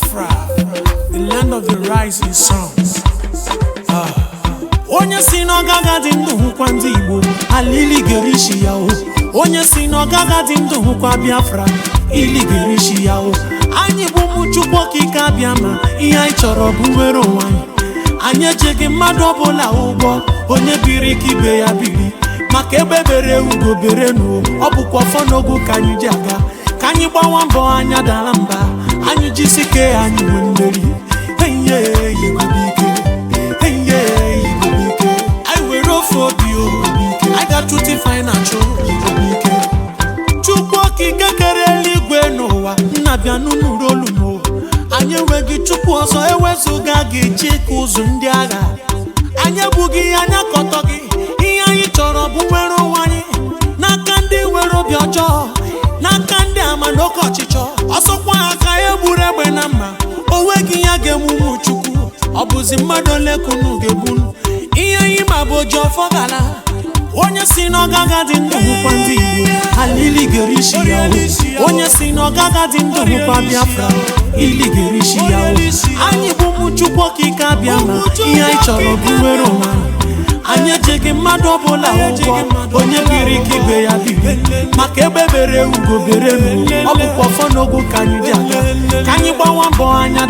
Biafra, the land of the rising sun. Onye si n'ọgaga dị ndụ hụkwa ndị Igbo, alili gerishi ya o. Onye si n'ọgaga dị ndụ hụkwa Biafra, ili gerishi ya o. Anyị bụ ụmụ Chukwu Okike abịa ma ihe anyị chọrọ bụ nwere onwe anyị. Anyị ejighị mmadụ ọbụla ụgwọ, onye biri ka ibe ya biri. Maka egbe bere ugo bere nu, ọ bụkwa ọfọ n'ogu ka anyị ji aga. Ka anyị gbawa mbọ anya dara mba, anyị jisike anyị nwee mmeri. Hey, yeah, Igwe bụ ike. Hey, yeah, Igwe bụ ike. Anyị were ofe obi o, anyị ga-achụta ife anyị na-achụ. Igwe bụ ike. Chukwu Okike kere eluigwe n'ụwa, nna bịa n'ụlọ olu m. Anyị enweghị Chukwu ọzọ ewezụga gị, chịka ụzụ ndị agha. Anyị egbughị anya kọtọ gị, ihe anyị chọrọ bụ nwere onwe anyị n'aka ndị nwere obi ọjọọ, n'aka ndị ama na oke ọchịchọ. Ọsọkwa aka egburu egbe na mma, o nweghị ya ga-emume Chukwu. Ọ bụzi mmadụ ole ka unu ga-egbunu? Ihe anyị ma bụ oji ọfọ gala. Onye si n'ọgaga dị ndụ hụkwa ndị Igbo, alili gerishi ya o. Onye si n'ọgaga dị ndụ hụkwa Biafra, ili gerishi ya o. Anyị bụ ụmụ Chukwu Okike abịa ma ihe anyị chọrọ bụ nwere onwe anyị. Anyị ejighị mmadụ ọbụla ụgwọ, onye biri ka ibe ya biri. Maka egbe bere ugo bere nu, ọ bụkwa ọfọ n'ogu ka anyị ji aga. Ka anyị gbawa mbọ anya